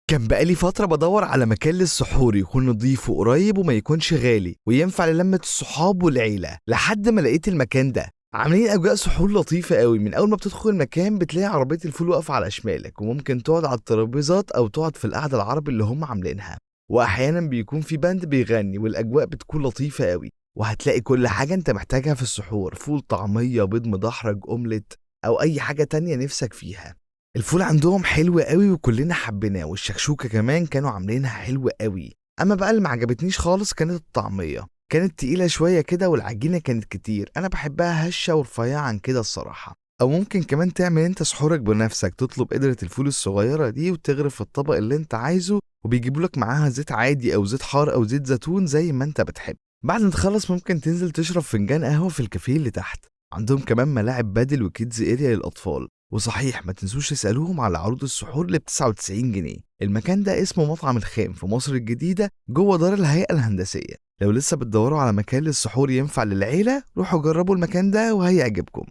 كان بقالي فترة بدور على مكان للسحور يكون نضيف وقريب وما يكونش غالي وينفع للمة الصحاب والعيلة، لحد ما لقيت المكان ده. عاملين أجواء سحور لطيفة قوي. من أول ما بتدخل المكان بتلاقي عربية الفول واقفة على شمالك، وممكن تقعد على الترابيزات أو تقعد في القعدة العربي اللي هم عاملينها، وأحيانا بيكون في band بيغني والأجواء بتكون لطيفة قوي. وهتلاقي كل حاجة أنت محتاجها في السحور: فول، طعمية، بيض مدحرج، أومليت، أو أي حاجة تانية نفسك فيها. الفول عندهم حلو قوي وكلنا حبيناه، والشكشوكة كمان كانوا عاملينها حلوة قوي. أما بقى اللي ما عجبتنيش خالص كانت الطعمية، كانت تقيلة شوية كده والعجينة كانت كتير. أنا بحبها هشة ورفيعة عن كده الصراحة. أو ممكن كمان تعمل أنت سحورك بنفسك، تطلب قدرة الفول الصغيرة دي وتغرف الطبق اللي أنت عايزه، وبيجيبوا لك معاها زيت عادي أو زيت حار أو زيت زيتون زي ما أنت بتحب. بعد ما تخلص ممكن تنزل تشرب فنجان قهوة في الكافيه اللي تحت. عندهم كمان ملاعب بادل و kids area للأطفال. وصحيح ما تنسوش تسألوهم على عروض السحور اللي ب99 جنيه. المكان ده اسمه مطعم الخام في مصر الجديدة جوه دار الهيئة الهندسية. لو لسه بتدوروا على مكان للسحور ينفع للعيلة، روحوا جربوا المكان ده وهيعجبكم.